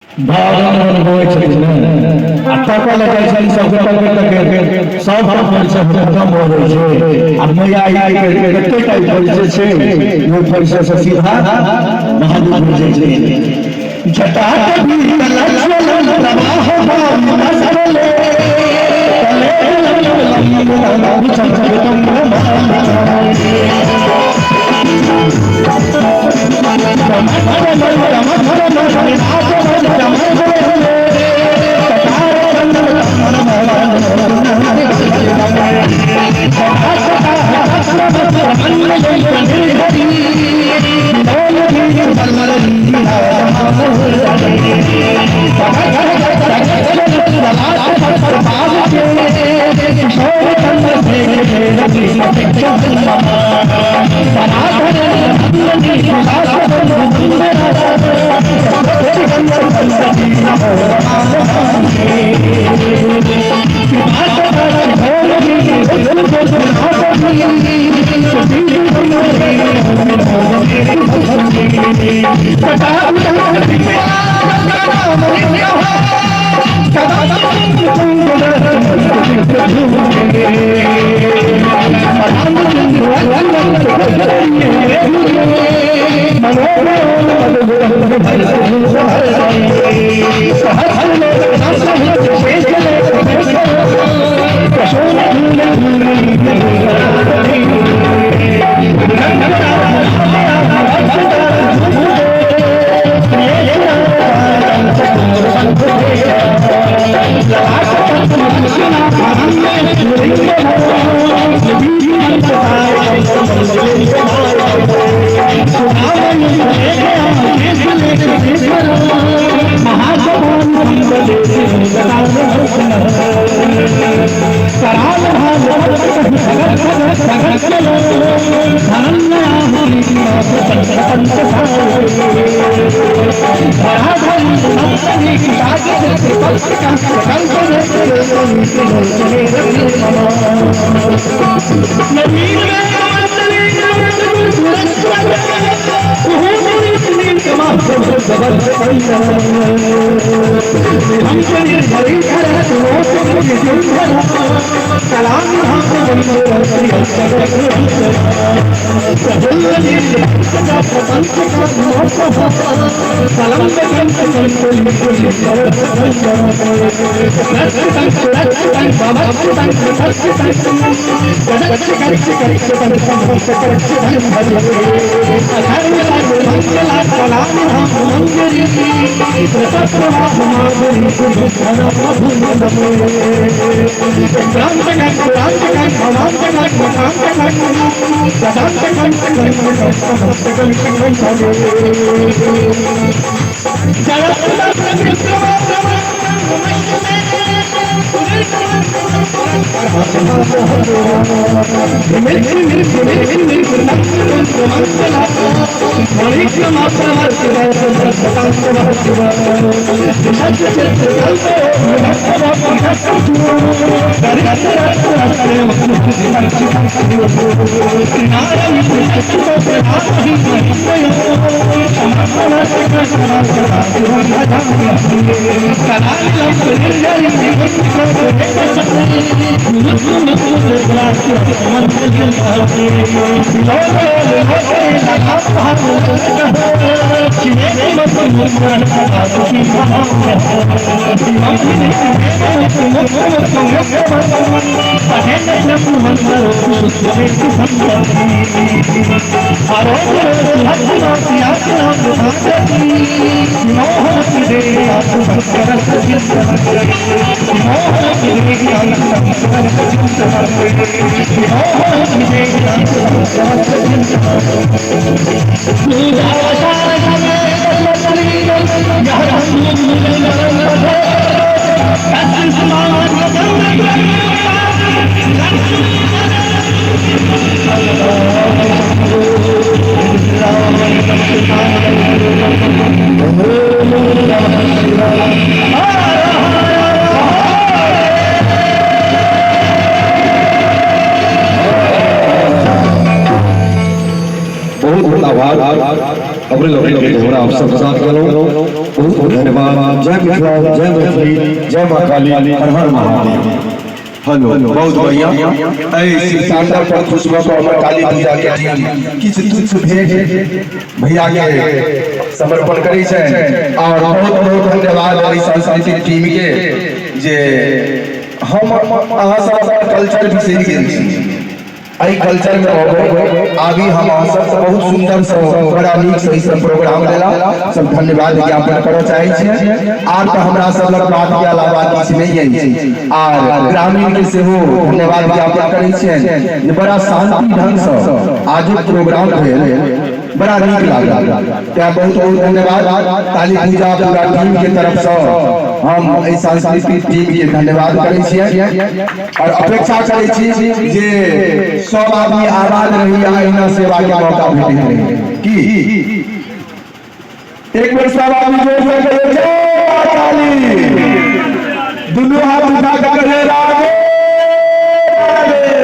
भावना अनुभवै छथिन ने आ तकऽ लए जाइ छथिन सबके तकै तकै सब परिचय खतम भऽ जाइ छै आ मैया के कते टा परिचय छै ओहि परिचय से सीधा महादेव भऽ जाइ छै। जटा कभी लक्ष्मण प्रवाह भाव तले बहुत बहुत आभार। अपने लोग के हमरा आप सब साथ गेलहुँ, बहुत बहुत धन्यवाद। धन्यवाद। जय मिथिला, जय मैथिली, जय माँ काली, हर हर महादेव। हेलो, बहुत बढ़िया। एहि शिवतांडव पर खुश भऽ कऽ हमर काली पूजा के टीम किछु तुच्छ भेंट भैया के समर्पण करै छनि और बहुत बहुत धन्यवाद एहि सांस्कृतिक टीम के जे हम अहाँ सब अपन कल्चर बिसरि गेल छी। एहि कल्चर में आबी हम अहाँ सब बहुत सुंदर से बड़ा नीक से ई सब प्रोग्राम देला, सब धन्यवाद ज्ञापन करऽ चाहै छियै। आर तऽ हमरा सब लग बात के अलावा किछु नहि अछि। आर ग्रामीण के सेहो धन्यवाद ज्ञापन करै छियनि जे बड़ा शांति ढंग से आजुक प्रोग्राम भेल, बड़ा नीक लागल। तें बहुत बहुत धन्यवाद। काली पूजा पूरा टीम के तरफ से हम एहि सांस्कृतिक टीम के धन्यवाद करै छियै और अपेक्षा करै छी जे सब आदमी आबाद रही आ एहिना सेवा के मौका भेटैत रही। की एक बेर सब आदमी जोर से कहियौ जय मां काली, दुनू हाथ उठा के कहियौ राधे राधे।